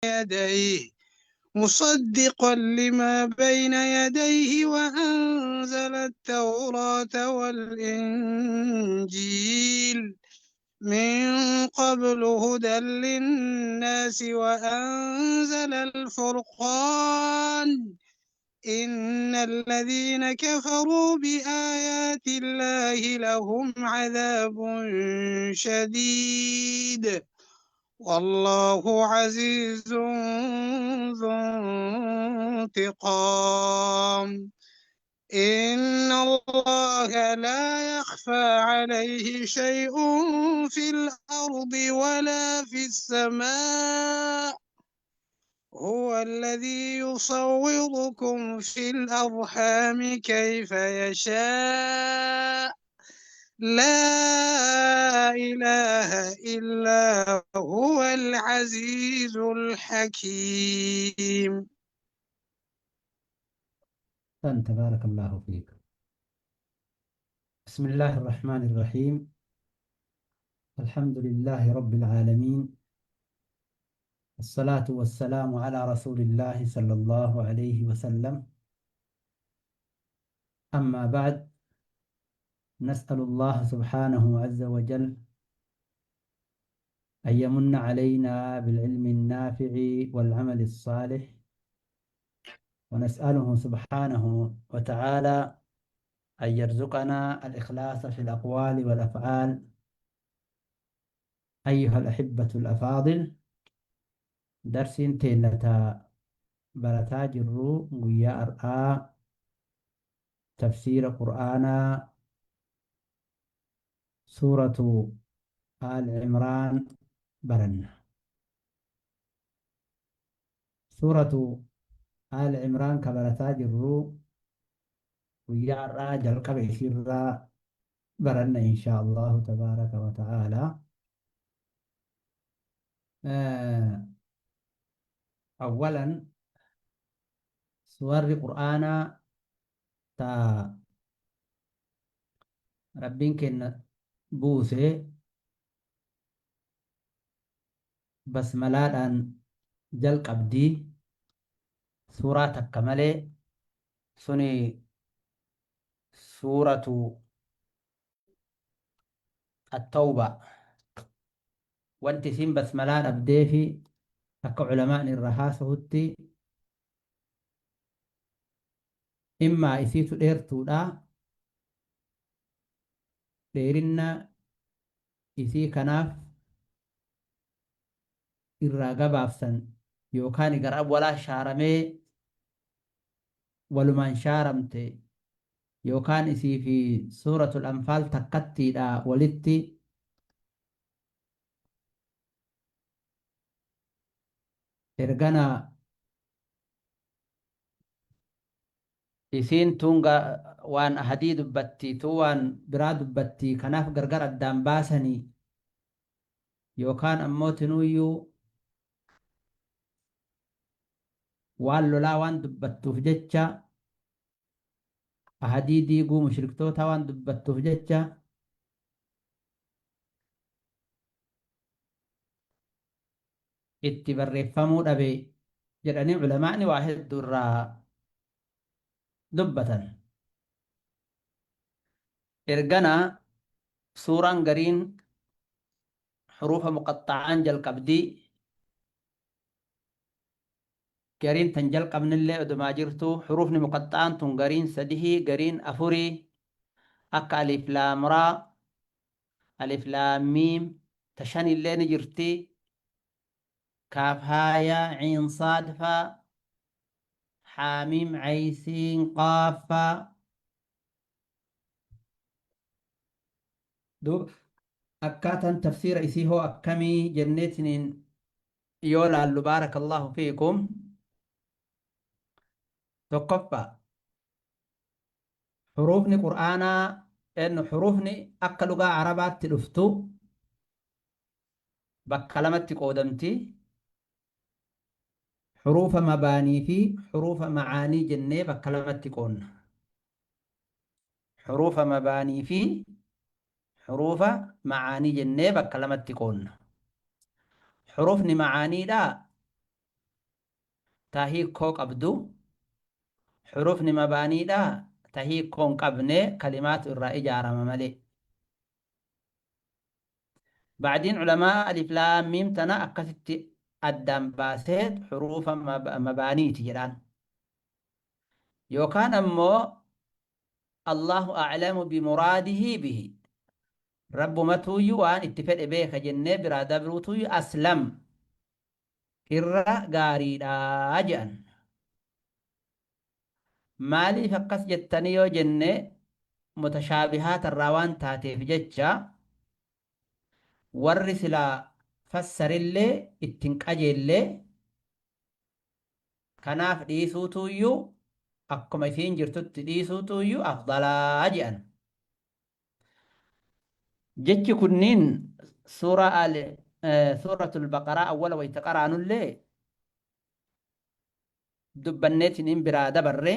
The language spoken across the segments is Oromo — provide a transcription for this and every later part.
يديه مصدقا لما بين يديه وأنزل التوراة والإنجيل من قبل هدى للناس وأنزل الفرقان إن الذين كفروا بآيات الله لهم عذاب شديد والله عزيز ذو انتقام. إن الله لا يخفى عليه شيء في الأرض ولا في السماء هو الذي يصوركم في الأرحام كيف يشاء لا إله إلا هو العزيز الحكيم. أحسنت، بارك الله فيك. بسم الله الرحمن الرحيم. الحمد لله رب العالمين، الصلاة والسلام على رسول الله صلى الله عليه وسلم. أما بعد، نسأل الله سبحانه عز وجل أن يمن علينا بالعلم النافع والعمل الصالح، ونسأله سبحانه وتعالى أن يرزقنا الإخلاص في الأقوال والأفعال. أيها الأحبة الأفاضل، درس تينتا barataa jirru guyyaa har'aa tafsiira Qur'aanaa suuratu Aal Cimraan baranna. Suuratu Aal Cimraan ka barataa jirru guyyaa har'aa jalqaba isiirraa baranna insha Allahu tabaaraka wa ta'aalaa. Awwalan, suwarri Qur'aanaa ta Rabbiin kenna buuse basmalaadhaan jalqabdi, suuraa takka malee, suni suuratu At-Tawba. Wanti isiin basmalaa dhabdeefi akka ulamaan irra haasahutti immaa isiitu dheertuudha, dheerinna isii kanaaf irraa gabaabsan, yookaan gara awwalaa shaaramee walumaan shaaramte, yookaan isii fi suuratul Anfaal takkattiidha walitti. Ergana isiin tun waan ahadii dubbatti, tun waan biraa dubbatti, kanaaf gargar addaan baasanii, yookaan ammoo tinuuyyuu waan lolaa waan dubbattuuf jecha, ahadii diiguu mushriktootaa waan dubbattuuf jecha itti barreeffamuu dhabe jedhanii ulamaa'ni waa hedduu irraa dubbatan. Ergana suuraan gariin huruufa muqaxxa'aan jalqabdi, gariin tan jalqabnillee odumaa jirtu. Huruufni muqaxxa'aan tun gariin sadihii, gariin afurii, akka alif laam raa, alif laam miim, ta shanillee ni jirti, kaaf haa yaa ciin saad faa, xaamiim caysiin qaaf faa. Duuba akkaataan tafsiira isii hoo akkamii jenneetiniin yoo laallu, baarakallahu fiikum, tokkoffaa, huruufni Qur'aanaa ennu huruufni akka lugaa Arabaatti dhuftu bakka lamatti qoodamti: huruufa mabaanii fi huruufa macaanii jennee bakka lamatti qoonna. Huruufa mabaanii fi huruufa macaanii jennee bakka lamatti qoonna. Huruufni macaaniidha Ta hiikkoo qabdu, hurufni mabaaniidha ta hiikkoo hin qabne, kalimaatu irraa ijaarama malee. Bacdiin culamaa alif laam miim tana akkasitti addaan baasee huruufa mabaaniiti jedhaan. Yookaan ammoo Allahu a'lamu bimuraadihi bihi, Rabbumatuuyyu waan itti fedhe beeka jennee biraa dabruutuuyyu aslam, irra gaariidha je'an. Maaliif akkas jettanii yoo jenne, mutashaabihaata irraa waan taateef jecha warri silaa fassarillee itti hin qajeelle. Kanaaf dhiisuutuuyyuu, akkuma isiin jirtutti dhiisuutuuyyuu afdalaa je'an. Jechi kunniin suuraa al suuratul baqaraa awwala wayta qaraanullee dubbanneetiniin biraa dabarre.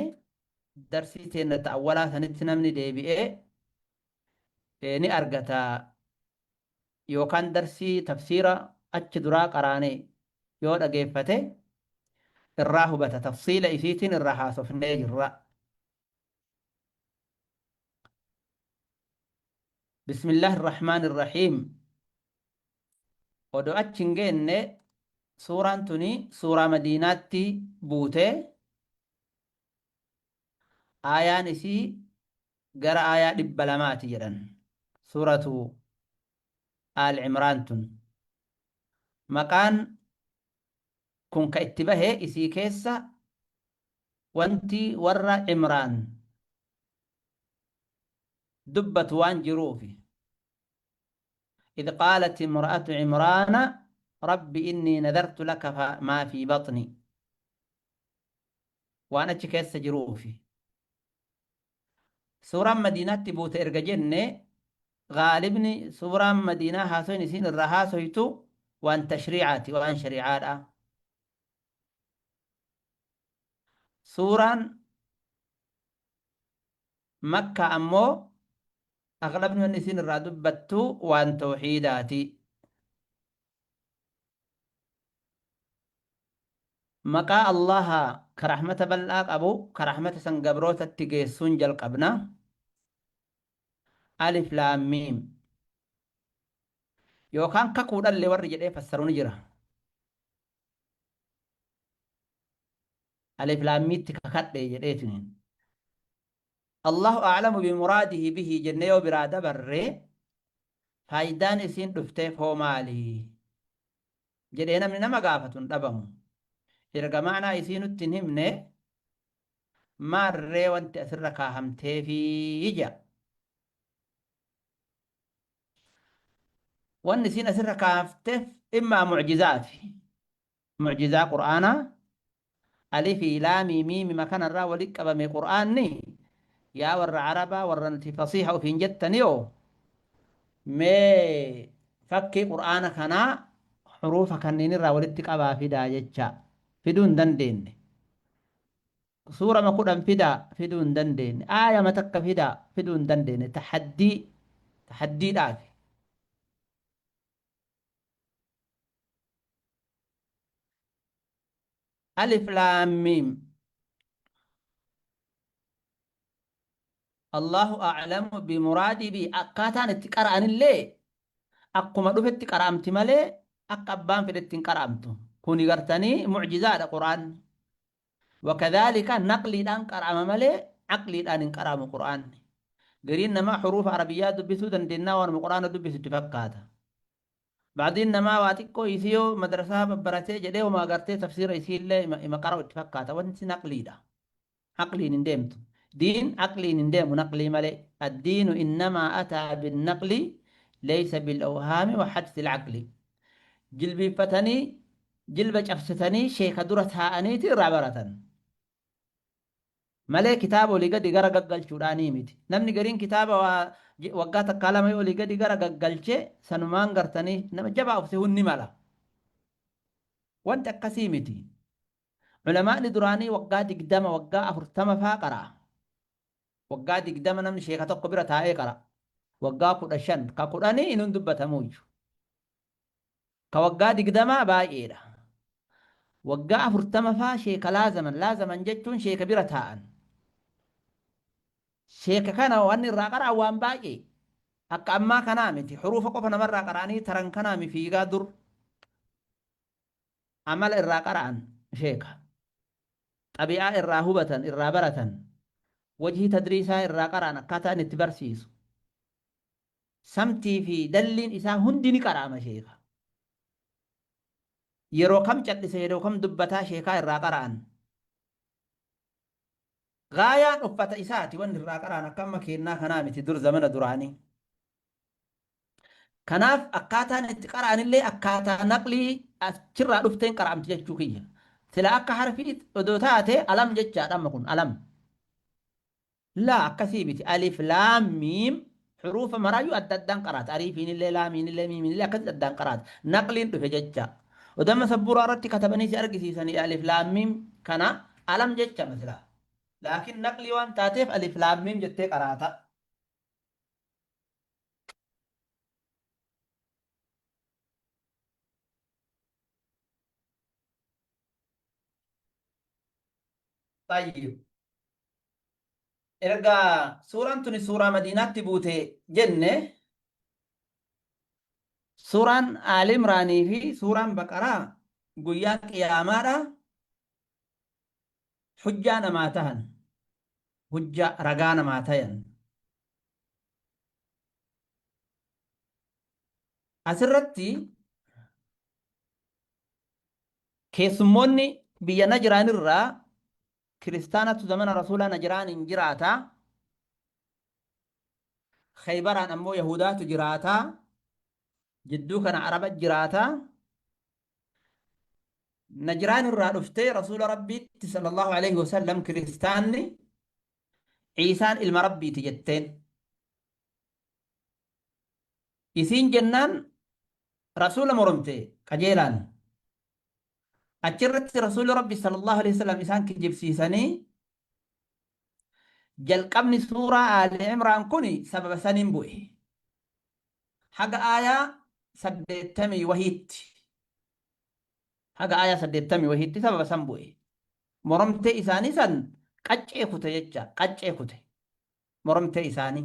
Darsii teenna ta awwalaa sanitti namni deebi'ee ni argata, yookaan darsii tafsiira achi duraa qaraane yoo dhageeffate irraa hubata. Tafsiila isiitiin irraa haasofnee jirra. Bismillaahi Irrahmaani Irrahiim. Odoo achi hin geenne, suuraan tuni suuraa Madiinaatti buute. Aayaan isii gara aayaa 200ti jedhan. Suuratu Aal Imraan tun. Maqaan kun ka itti bahe isii keessa wanti warra Imraan dubbatu waan jiruufi. Idh qaalat imra'atu Imraana rabbi innii nadartu laka maa fi baxni, waan achi keessa jiruufi. Suuraan Madiinaatti buute erga jenne, gaalibni suuraan Madiinaa haasoyni isiin irraa haasoytu waan tashriicaati, waan shariicaadha. Suuraan Makkaa ammoo aghlabni wanni isiin irraa dubbattu waan tawhiidaati. Maqaa Allaaha ka rahmata bal'aa qabu, ka rahmata san gabrootatti geessuun jalqabna. Alif Laam Miim. Yookaan kakuudhallee warri jedhee fassaru ni jira. Alif Laam Miitti kakadhe jedheetiniin. Allahu a'lamu bimuraadihi bihi jennee yoo biraa dabarre, faayidaan isiin dhufteef hoo maali jedhee namni nama gaafatu hin dhabamu. Erga ma'naa isii nutti hin himne, maarree wanti asirra kaahamteefii jedha. Wanni isiin asirra kaahamteef immaa mu'jizaafi. Mu'jizaa Qur'aanaa alifii laamii miimima kanarraa wali qabame Qur'aanni. Yaa warra Arabaa, warra nuti fasiiha ofiin jettaniyoo, mee fakkii Qur'aana kanaa huruufa kanniinirraa walitti qabaa fidaa jecha. Fiduu hin dandeenye. Suurama 10 fidaa, fiduu hin dandeenye. Aayama takka fidaa, fiduu hin dandeenye. Tahaddii tahaddiidhaafi. Alif Laam Miim. Allahu a'lamu bimuraadii bi akkaataan itti qara'anillee akkuma dhufetti qara'amti malee akka abbaan fedhetti hin qara'amtu. Kuni gartanii mu'jizaadha Qur'aanni. Wakadhaalika naqliidhaan qara'ama malee aqliidhaan hin qara'amu Qur'aanni. Gariin namaa huruufa Arabiyyaa dubbisuu dandeennaa waanuma Qur'aana dubbisu itti fakkaata. Ba'diin namaa waa xiqqoo isii yoo madrasaa babbaratee jedhee homaa gartee tafsiira isii illee ima qara'u itti fakkaata. Wanti naqliidha. Aqliin hin deemtu. Diin aqliin hin deemu, naqlii malee. Addiinu innamaa ataa binnaqli laysa bil awhaami wa hadsi al-aqli. Jilbiiffatanii jilba cabsatanii sheeka dura taa'aniiti irraa baratan. Malee kitaaba olii gadi gara gaggalchuudhaanii miti. Namni gariin kitaaba waa waggaa takkaa lama yoo olii gadi gara gaggalche sanumaan gartanii nama jabaa of sehuun ni mala. Wanti akkasii miti. Ulamaa'ni duraanii waggaa 20, waggaa 40 faa qara'a. Waggaa 20 namni sheeka tokko bira taa'ee qara'a. Waggaa 15 ka 10 inuun dubbatamuuyyu. Ka waggaa 20 baay'eedha. Waggaa 40 faa sheeka laazaman. Laazaman jechuun sheeka bira taa'an. Sheeka kana wanni irraa qara'an waan baay'ee. Akka ammaa kanaa miti. Huruufa qofa namarraa qara'anii taran kanaa mi fiigaa dur. Amala irraa qara'an sheeka. Xabi'aa irraa hubatan, irraa baratan. Wajhii tadriisaa irraa qara'an akkaataa inni itti barsiisu. Samtii fi dalliin isaa hundi ni qara'ama sheeka. Yeroo kam cal'ise yeroo kam dubbataa sheekaa irraa qara'an. Gaayaan uffata isaati wanni irraa qara'an akka amma keennaa kanaa miti dur zamana duraanii. Kanaaf akkaataan itti qara'anillee akkaataa naqlii achirraa dhufteen qara'amti jechuu kiyya. Sila akka harfii odoo taate alam jechaadha amma kun alam. Laa akkasii miti alif laam miim huruufa maraayyuu adda addaan qaraata. Ariifiinillee laamiinillee miimiinillee akkasitti addaan qaraata. Naqliin dhufe jecha. Odama sabburaa irratti katabanii si argisiisanii alif laam miim kana alam jecha masila. Laakiin naqlii waan taateef alif laam miim jettee qaraata. Tayyib. Erga suuraan tuni suuraa Madiinaatti buute jenne suuraan Aali Imraanii fi suuraan Baqaraa guyyaa qiyaamaadha hujjaa namaa tahan hujja ragaa namaa tayan. Asirratti keessummoonni biyya Najraan irraa Kiristaanatu zamana Rasuulaa Najraaniin jiraata. Khaybaraan ammoo Yahudaatu jiraata. Jidduu kana Araba jiraata. Najraan irraa dhuftee Rasuula Rabbiitti sallallahu alaihi wasallam kiristaanni Ciisaan ilma Rabbiiti jetteen. Isiin jennaan Rasuula moromte qajeelaan. Achirratti Rasuulli Rabbi sallallahu alaihi wasallam isaan kijibsiisanii jalqabni suuraa Aali Imraan kun sababa saniin bu'e. Haga aayaa 80 wahiitti. Haga aayaa 80 wahiitti sababa san bu'e. Moromtee isaanii san qaccee kute jecha qaccee kute. Moromtee isaanii.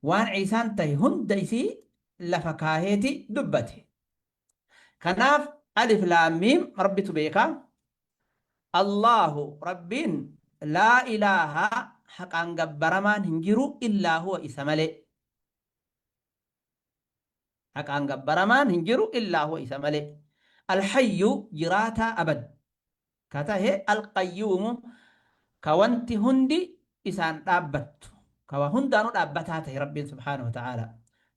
Waan Ciisaan tahe hunda isii lafa kaaheeti dubbate. Kanaaf alif laam miim Rabbitu beeka. Allaahu Rabbiin laa ilaaha haqaan gabbaramaan hin jiru illaa huwa isa malee. Haqaan gabbaramaan hin jiru illaa huwa isa malee. Alhayyu jiraataa abad ka tahe alqayyuumu ka wanti hundi isaan dhaabbattu ka waa hundaanuu dhaabbataa tahe Rabbiin subhaanahu wa ta'aala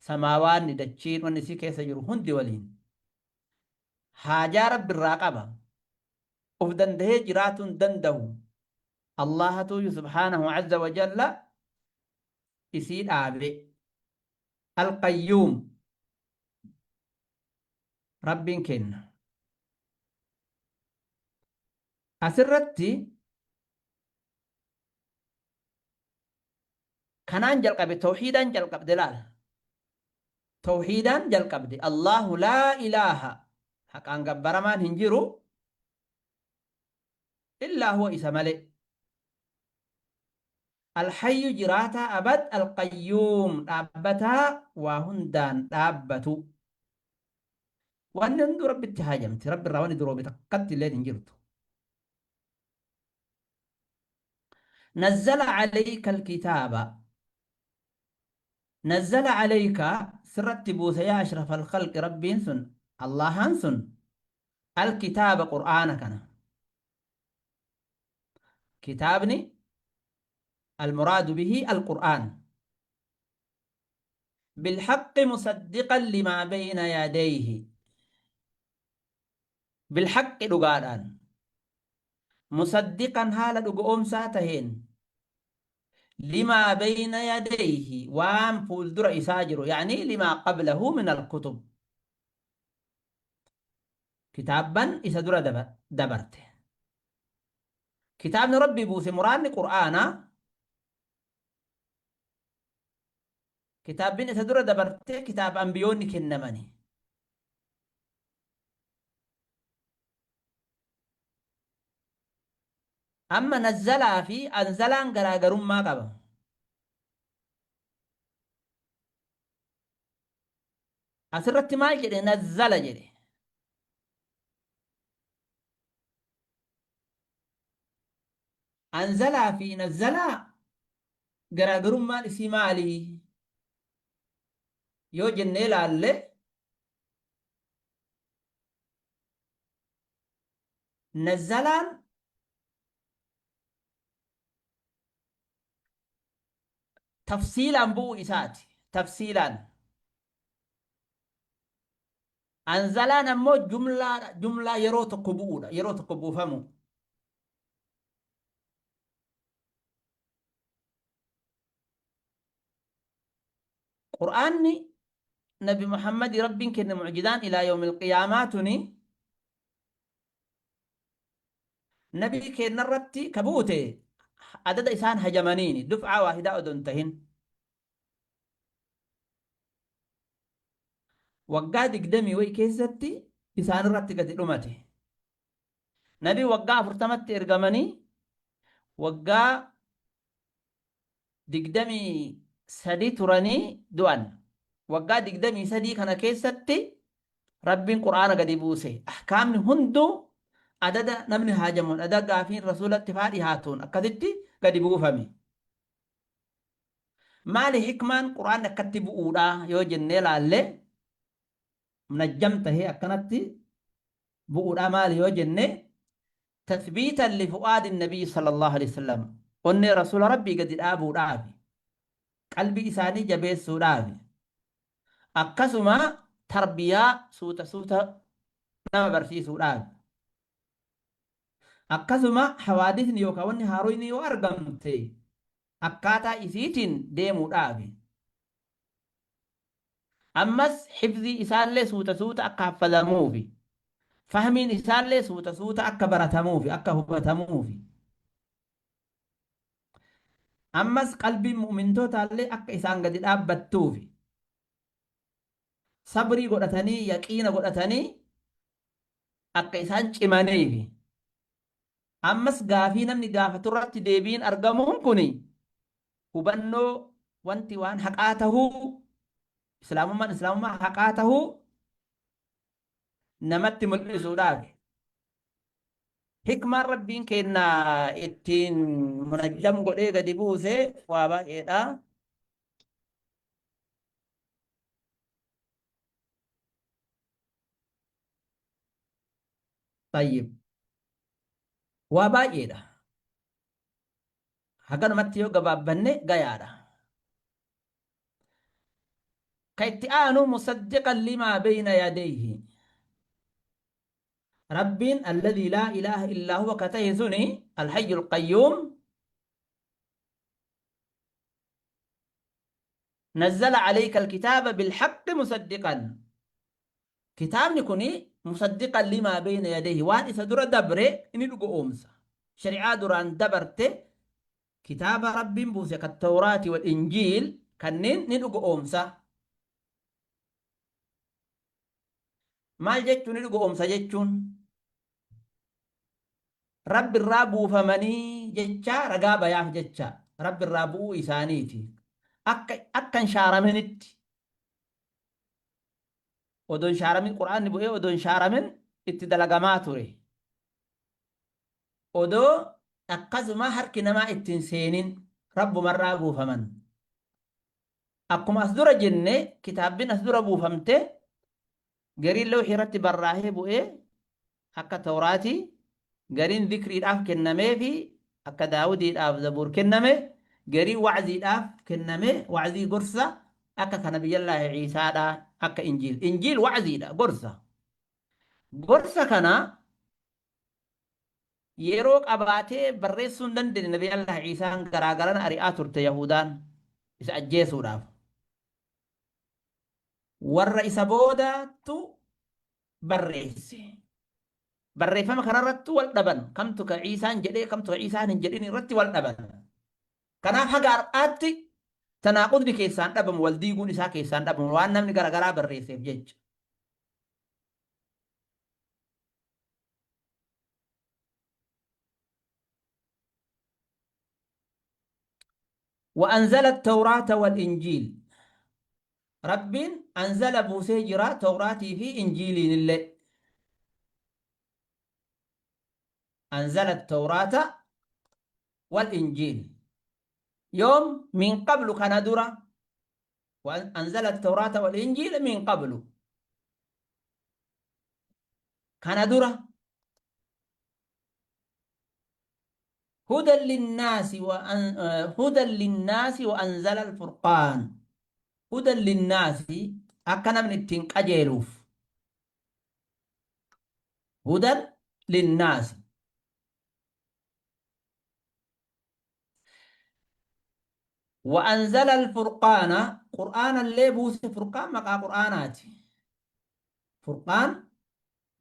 samaawaanni dachiin wanni isii keessa jiru hundi waliin haajaa Rabbi irraa qaba uf dandahee jiraatuu hin dandahu Allaahatuuyyu subhaanahu azza wa jalla isii dhaabe alqayyuum Rabbiin kenna. Asirratti kanaan jalqabe tawhiidaan jalqabde laal. Tawhiidaan jalqabde Allahu laa ilaaha haqaan gabbaramaan hin jiru illaa huwa isa malee. Alhayyu jiraataa abad alqayyuum dhaabbataa waa hundaan dhaabbatu. Wanni hunduu Rabbitti haajamti. Rabbi irraa wanni duroobe takkatti illeen hin jirtu. Nazzala alayka alkitaaba. Nazzala alayka sirratti buuse yaa ashraf alkhalqi Rabbiin sun Allahaan sun alkitaaba qur'aana kana. Kitaabni almuraadu bihi alqur'aan. Bilhaqqi musaddiqan limaa bayna yadayhi. Bilhaqqi dhugaadhaan. Musaddiqan haala dhugoomsaa taheen. Limaa bayna yadayhi waan fuuldura isaa jiru ya'ni limaa qablahu min alkutub. Kitaabban isa dura dabarte. Kitaabni Rabbi buuse muraanni Qur'aana. Kitaabbiin isa dura dabarte kitaaba ambiyoonni kennamani. Amma nazzalaa fi anzalaan garaagarummaa qaba. Asirratti maal jedhe? Nazzala jedhe. Anzalaa fi nazzalaa garaagarummaan isii maali? Yoo jennee laalle nazzalaan tafsiilaan bu'uu isaati. Tafsiilaan. Anzalaan ammoo jumlaadha. Jumlaa yeroo tokko bu'uudha. Yeroo tokko buufamu. Qur'aanni Nabi Muhammadi Rabbiin kenne mu'jizaan ilaa yawmil qiyaamaa tuni Nabii keenna irratti ka buute adada isaan hajamaniini duf'aa waahidaa odoo hin tahin. Waggaa digdamii wayi keessatti isaan irratti gadi dhumate. Nabii waggaa 40tti ergamanii waggaa 23 turanii du'an. Waggaa 23 kana keessatti Rabbiin Qur'aana gadi buuse. Ahkaamni hunduu adada namni haajamuun, adada gaafiin Rasuulatti faa dhihaatuun akkasitti gadi buufame. Maali hikmaan Qur'aanni akkatti bu'uudhaa yoo jennee laalle, munajjam tahee akkanatti bu'uudhaa maali yoo jenne, tathbiitan li fu'aadi nabiyyi sallallahu alaihi wasallam, onnee rasuula rabbii gadi dhaabuudhaafi, qalbii isaanii jabeessuudhaafi, akkasuma tarbiyaa suuta suuta nama barsiisuudhaafi, akkasuma hawaadisni yookaan wanni haaroyni yoo argamte akkaataa isiitiin deemuudhaafi. Ammas hifzii isaallee suuta suuta akka haffazamuufi. Fahmiin isaallee suuta suuta akka baratamuufi, akka hubatamuufi. Ammas qalbiin mu'mintootaallee akka isaan gadi dhaabbattuufi. Sabrii godhatanii, yaqiina godhatanii akka isaan cimaniifi. Ammas gaafii namni gaafaturratti deebiin argamuun kuni hubannoo wanti waan haqaa tahuu, islaamummaan islaamummaa haqaa tahuu namatti mul'isuudhaafi. Hikmaan Rabbiin keenna ittiin munajjam godhee gadi buuse waa baay'eedha. Tayyib. Waa baay'eedha. Haganumatti yoo gabaabbanne gayaadha. Ka itti aanu musaddiqan limaa beyna yadayhi. Rabbiin alladhii laa ilaaha illaa huwa ka tahe suni alhayyul qayyuum nazzala alayka alkitaaba bilhaqqi musaddiqan. Kitaabni kuni musaddiqan limaa beyna yadayhi, waan isa dura dabre inni dhugo'oomsa. Shari'aa duraan dabarte kitaaba Rabbiin buuse ka Tawraati wal Injiil kanneen ni dhugo'oomsa. Maal jechuun ni dhugo'oomsa jechuun? Rabbi irraa buufamanii jecha ragaa bayaaf jecha Rabbi irraa bu'uu isaaniiti. Akka hin shaaraminitti odoo hin shaaramin Qur'aanni bu'ee odoo hin shaaramin itti dalagamaa ture. Odoo akkasuma harki namaa itti hin seenin Rabbumarraa buufaman. Akkuma as dura jenne kitaabbiin as dura buufamte gariin lawhii irratti barraahee bu'ee akka Tawraatii, gariin zikriidhaaf kennameefi akka Daawudiidhaaf Zabuur kenname, gariin wa'ziidhaaf kenname, wa'zii gorsa akka ka Nabiyyallaahi Iisaadha akka Injiil. Injiil wa'ziidha, gorsa. Gorsa kana yeroo qabaatee barreessuu hin dandeenye Nabiyyallaahi Iisaan garaa garana ari'aa turte Yahuudaan isa ajjeesuudhaaf. Warra isa boodaattu barreesse. Barreeffama kanarrattu wal dhaban. Kamtu ka Iisaan jedhee kamtu ka Iisaan hin jedhin irratti wal dhaban. Kanaaf haga har'aatti tanaaqudni keessaan dhabamu, wal diiguun isaa keessaan dhabamu waan namni garagaraa barreesseef jecha. وأنزل التوراة والإنجيل. Rabbiin anzala buusee jira Tawraatii fi Injiiliin illee. Anzala Tawraata wal Injiil. Yoom? Min qablu, kana dura. Anzala Tawraata wal Injiil min qablu. Kana dura. Hudan linnaasi wa hudan linnaasi wa anzala al-furqaan. Hudan linnaasi, akka namni ittiin qajeeluuf. Hudan linnaasi. Wa anzala al-furqaana, Qur'aana illee buuse. Furqaan maqaa Qur'aanaati. Furqaan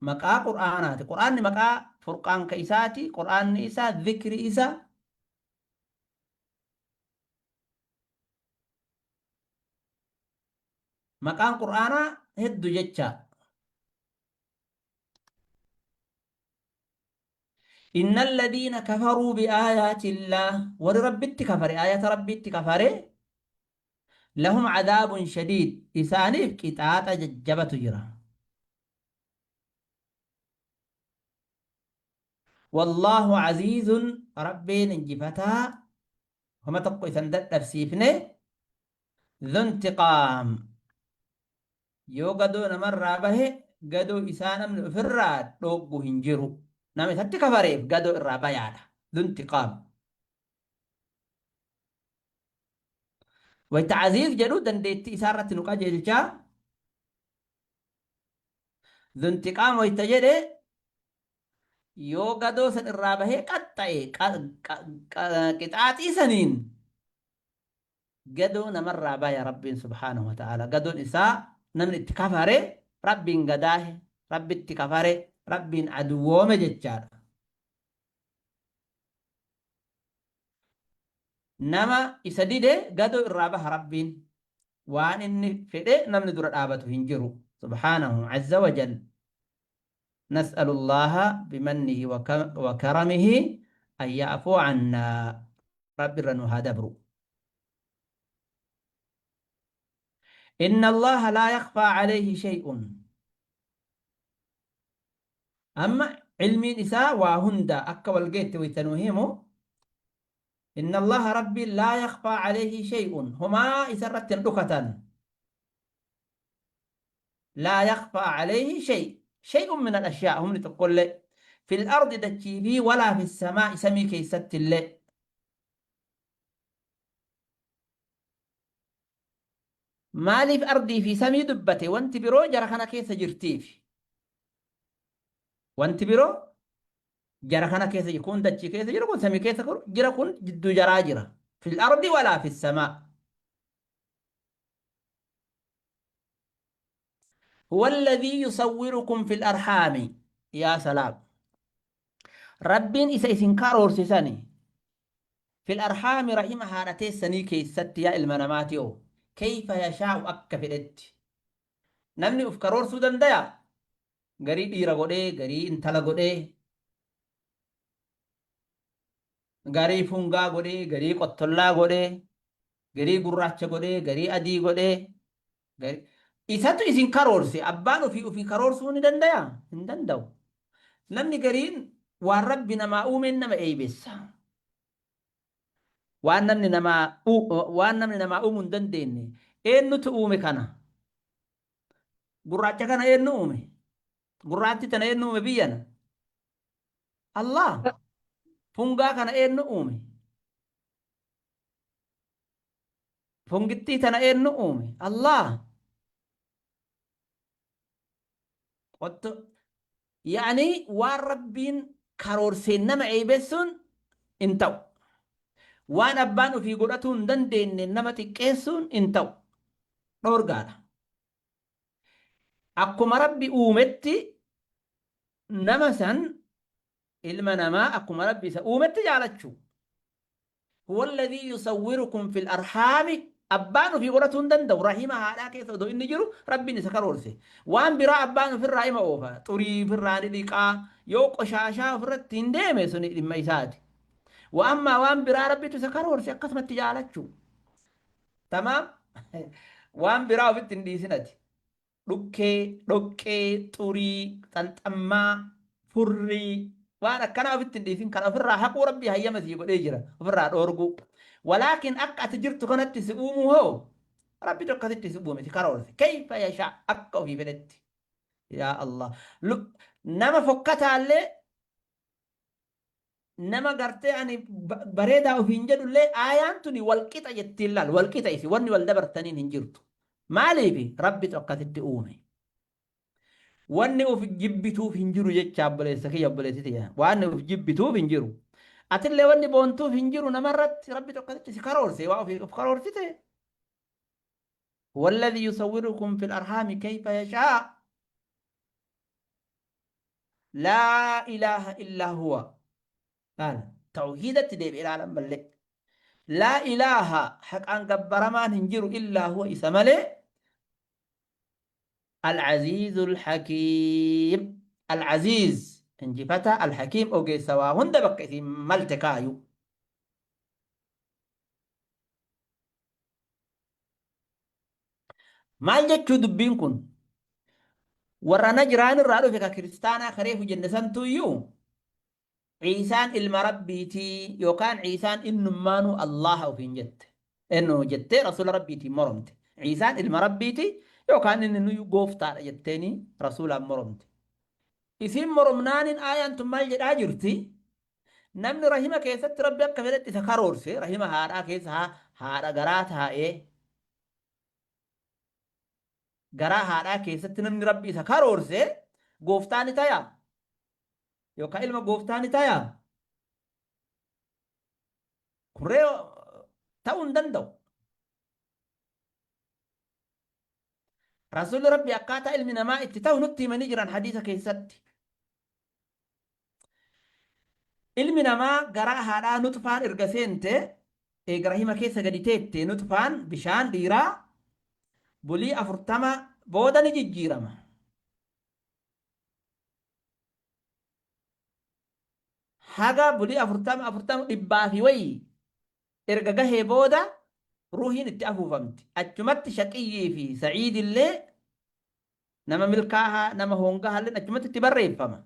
maqaa Qur'aanaati. Qur'aanni maqaa furqaan ka isaati. Qur'aanni isaa dhikri isa. Maqaan Qur'aanaa heddu jecha. Inna alladhiina kafaruu biaayaati illaah, warri Rabbitti kafare, aayata Rabbitti kafare, lahum cadaabun shadiid, isaaniif qixaaxa jajjabatu jira. Wallaahu aziizun, Rabbiin injifataa homa tokko isan dadhabsiifne, dhuntiqaam, yoo gadoo namarraa bahe gadoo isaa namni ofirraa dhooggu hin jiru. Nama isatti kafareef gadoo irraa bayaadha. Dhuntiqaam. Wayta aziiz jedhu dandeettii isaa irratti nu qajeelchaa. Dhuntiqaam wayta jedhe, yoo gadoo san irraa bahee qaxxa'e, qixaaxii saniin gadoo namarraa baya Rabbiin subhaanahu wa ta'ala. Gadoon isaa namni itti kafare, Rabbiin gadaahe, Rabbitti kafare, Rabbiin aduwwoome jechaadha. Nama isa dide gadoo irraa baha Rabbiin. Waan inni fedhe namni dura dhaabatu hin jiru. Subhaanahu azza wa jal. Nas'alu Allaha bimannihi wa karamihi an ya'fuwa annaa. Rabbi irra nu haa dabru. Inna Allaha laa yakhfaa alayhi shay'un. Amma ilmiin isaa waa hunda akka wal geette wayta nu himu, Inna Allaha, Rabbiin, laa yakhfaa alayhi shay'un, homaa isa irratti hin dhukatan. Laa yakhfaa alayhi shay, shay'un min al-ashyaa, humni tokkollee, fil ardi, dachii fi, walaa fis samaa'i, samii keessatti illee. Maaliif ardii fi samii dubbate? Wanti biroo jara kana keessa jirtiif. Wanti biroo jara kana keessa jiru, kun dachii keessa jiru, kun samii keessa jira, kun jidduu jaraa jira. Fil ardi walaa fis samaa. Huwa alladhii yusawwirukum fil arhaami. Yaa salaam. Rabbiin isa isin karoorsisani. Fil arhaami, rahima haadha teessanii keessatti, yaa ilma namaati oo. Kayfa yashaa'u, akka fedhetti. Namni uf karoorsuu dandayaa? Garii dhiira godhee, garii intala godhee, garii fungaa godhee, garii qottollaa godhee, garii gurraacha godhee, garii adii godhee. Isatu isin karoorse. Abbaan ofii ofii karoorsuu ni dandayaa? Hin danda'u. Namni gariin waan Rabbi namaa uumeen nama eeybessa. Waan namni namaa uumuu hin dandeenye. Eenyutu uume kana? Gurraacha kana eenyu uume? Gurraatti tana eenyu uume biyyana? Allah. Fungaa kana eenyu uume? Fungittii tana eenyu uume? Allah. Qotto yaani waan Rabbiin karoorseen nama eeybessuun hin ta'u. Waan abbaan ofii godhatuu hin dandeenye nama xiqqeessuun hin ta'u. Dhoorgaadha. Akkuma Rabbi uumetti nama san, ilma namaa akkuma Rabbi isa uumetti jaalachuu. Huwa alladhii yusawwirukum fil arhaami, abbaan ofii godhatuu hin danda'u. Rahima haadhaa keessa odoo inni jiru Rabbiin isa karoorse. Waan biraa abbaan ofirraa ima oofa. Xurii ofirraa ni dhiqaa. Yoo qoshaashaa ofirratti hin deeme suni dhimma isaati. Wa ammaa waan biraa Rabbitu isa karoorse, akkasumatti jaalachuu. Tamaam waan biraa ofitti hin dhiisin ati. Dhukkee, dhoqqee, xurii, xanxammaa, furrii waan akkanaa ofitti hin dhiisin kan ofirraa haquu Rabbi hayyama sii godhee jira ofirraa dhoorguu. Walaakin akka ati jirtu kanatti si uumuu hoo Rabbitu akkasitti si uume si karoorse. Kayfa yashaa akka ofii fedhetti. Yaa Allah. Nama fokkataallee nama gartee ani bareedaa ofiin jedhullee aayaan tuni wal qixa jettiin laal wal qixa isi wanni wal dabartaniin hin jirtu. Maaliifi Rabbitu akkasitti uume. Wanni of jibbituuf hin jiru jecha obboleessa kiyya obboleessi tiyya. Waan of jibbituuf hin jiru. Atillee wanni boontuuf hin jiru namarratti Rabbitu akkasitti si karoorse waa ofii of karoorsite. Walladhi yusawwirukum fil arhaami kayfa yashaa. Laa ilaaha illaa huwa. Laal tawhiidatti deebi'e laal ammallee. Laa ilaaha haqaan gabbaramaan hin jiru illaa huwa isa malee. Al-Aziizul Hakiim. Al-Aziiz injifataa Al-Hakiim ogeessa waa hunda bakka isiin malte kaayu. Maal jechuu dubbiin kun? Warra Najraan irraa dhufe ka kiristaanaa ka reefu jenne santu iyyuu Ciisaan ilma Rabbiitii yookaan Ciisaan innummaanuu Allaaha ofiin jette. Ennu jettee rasuula Rabbiitiin moromte. Ciisaan ilma Rabbiitii yookaan inni nuyyuu gooftaadha jetteeni rasuulaan moromte. Isiin moromnaaniin aayaan tun maal jedhaa jirti? Namni rahima keessatti Rabbi akka fedhetti isa karoorse rahima haadhaa keessa haadha garaa taa'ee garaa haadhaa keessatti namni Rabbi isa karoorse gooftaa ni tayaa? Yookaan ilma gooftaa ni tayaa? Kurree ta'uu hin danda'u. Rasuulli Rabbi akkaataa ilmi namaa itti ta'u nutti himanii jiran hadiisa keessatti. Ilmi namaa garaa haadhaa nuxfaan erga seente eega rahima keessa gadi teette nuxfaan bishaan dhiiraa bulii 40 booda ni jijjiirama. Haga bulii 40 40 dhibbaa fi wayii erga gahee booda ruuhiin itti afuufamti. Achumatti shaqiyyii fi sa'iidillee nama milkaahaa nama hoongahaalleen achumatti itti barreeffama.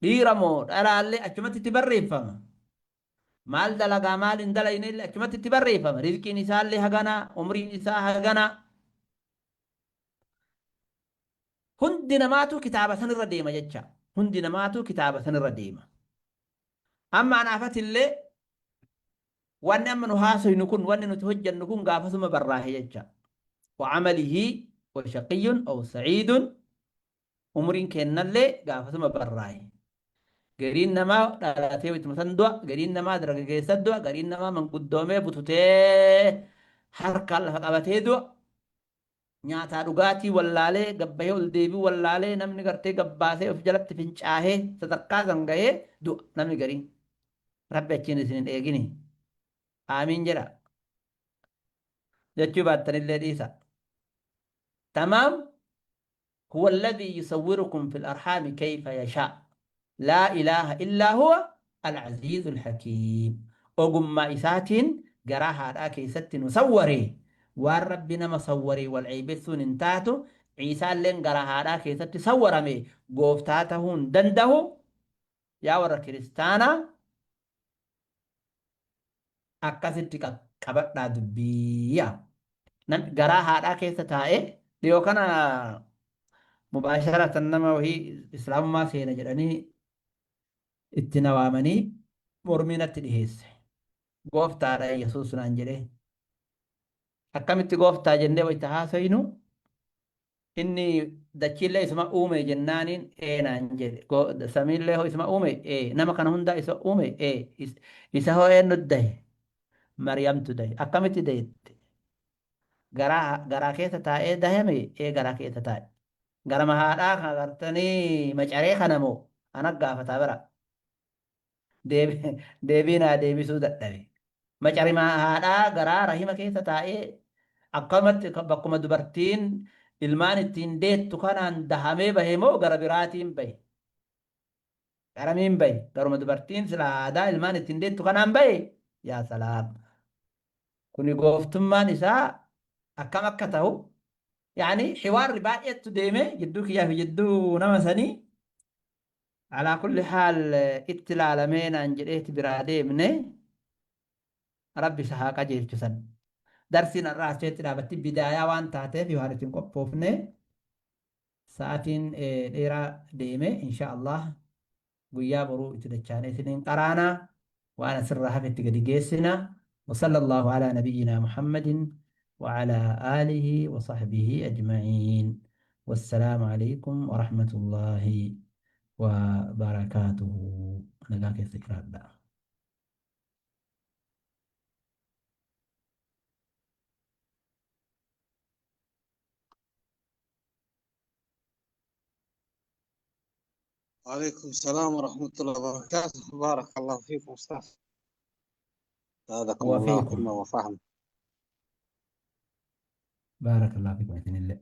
Dhiira moo dhalaallee achumatti itti barreeffama. Maal dalagaa maal hin dalaynellee achumatti itti barreeffama. Rizqiin isaallee haganaa, umriin isaa haganaa. Hundi namaatu kitaaba sanirra deema jecha. Hundi namaatu kitaaba sanirra deema. Amma anaafatillee wanni amma nu haasoynu kun wanni nuti hojjannu kun gaafasuma barraahe jecha. Wa camalihi wa shaqiyyun aw sa'iidun umriin keennallee gaafasuma barraahe. Gariin namaa dhalatee ittuma san du'a, gariin namaa dargaggeessa du'a, gariin namaa manguddoomee bututee harkaan lafa qabatee du'a. Nyaataa dhugaatii wallaalee gabbahee ol deebi'uu wallaalee namni gartee gabbaasee of jalatti fincaahee sadarkaa san gahee du'a namni gariin. Rabbi achiin isin hin eegini. Aamiin jedha. Jechuu baattanillee dhiisa. Tamaam huwa alladhii yusawwirukum fil arhaami kayfa yashaa. Laa ilaaha illaa huwa al-aziizul hakiim. Ogummaa isaatiin garaa haadhaa keessatti nu sawware. Waan Rabbi nama sawwaree wal ceybessuun hin taatu. Ciisaalleen garaa haadhaa keessatti sawwarame gooftaa tahuu hin dandahu. Yaa warra kiristaanaa akkasitti qabadhaa dubbii yaa. Garaa haadhaa keessa taa'ee dhiyoo kana mubaasharatan nama wahii islaamummaa seena jedhanii itti na waamanii mormii natti dhiheesse. Gooftaadha Yesuus naan jedhee. Akkamitti gooftaa jennee wayita haasoynu inni dachiillee isuma uume jennaaniin ee naan jedhe. Samiillee hoo isuma uume ee nama kana hundaa isa uume ee isa hoo eenyu dahe Maryamtu dahe. Akkamitti daheette? Garaa garaa keessa taa'ee dahame ee garaa keessa taa'e. Garama haadhaa kan agartanii macaree kana moo ana gaafataa bara. Deebii naa deebisuu dadhabe. Macarima haadhaa garaa rahima keessa taa'ee akkamatti bakkuma dubartiin ilmaan ittiin deettu kanaan dahamee bahe moo gara biraatiin bahe? Garamiin bahe? Garuma dubartiin sila aadaa ilmaan ittiin deettu kanaan bahe? Yaa salaam. Kuni gooftummaan isaa akkam akka ta'u yaani hiwaarri baay'eetu deeme jidduu kiyyaa fi jidduu nama sanii alaa kulli haal itti laalamee naan jedheeti biraa deemne rabbi isa haa qajeelchu san. Darsiin har'aa acheetti dhaabatti bidaayaa waan taateef waan ittiin qophoofne sa'aatiin dheeraa deeme insha Allah guyyaa boruu itti dachaanee isiniin qaraana waan asirraa hafe itti gadi geessina. وصلى الله على نبينا محمد وعلى آله وصحبه أجمعين والسلام عليكم ورحمة الله وبركاته. نجاك استقرار. وعليكم السلام ورحمة الله وبركاته. بارك الله فيكم أستاذ، زادكم الله وفيكم علما وفهما. بارك الله فيكم بإذن الله.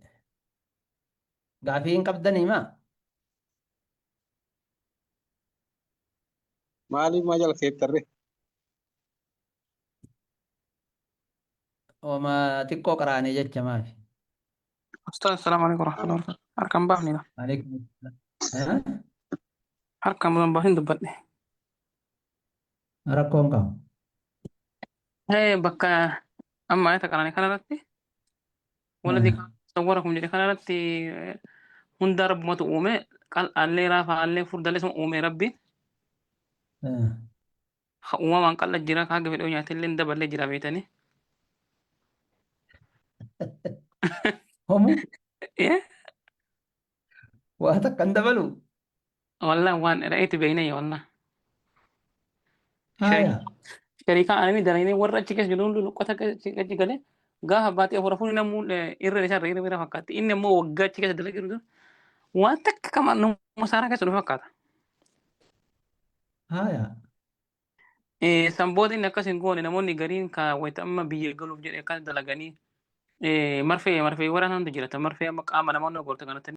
قاعدين قبضني ما مالي ما جالك يتري. وما تكو قراني جت ما في. أستاذ السلام عليكم ورحمة الله وبركاته. Harkaan baafnidha. عليكم السلام. ها Harkaan baafin baafin dubbadhe. Rakkoon qabu. Hee bakka amma ayata qarane kanarratti waladhi sawwarakum jedhe kanarratti hunda rabbumatu uume qal'aallee raafaallee furdaallee sun uume rabbi uumamaan qal'a jira ka haga fedhe nyaatillee hin daballee jira beetanii. Homu waa takka hin dabalu. Wallah waan ra'eetu beeynayya wallah. Haaya. Shariikaa anami dalagnee warra achi keessa jiru hundi luqqata achi galee gaafa baatee afur afurii namuu irra isaa irra irra fakkaatti. Inni immoo waggaa achi keessa dalagee jiru waan takka kama nama saaraa keessa nu fakkaata. Haaya. San booda inni akkas hin goone namoonni gariin ka wayita amma biyya galuuf jedhe akkas dalaganii marfee marfee waraanaan jira marfee amma qaama namoonni gorte kanatti.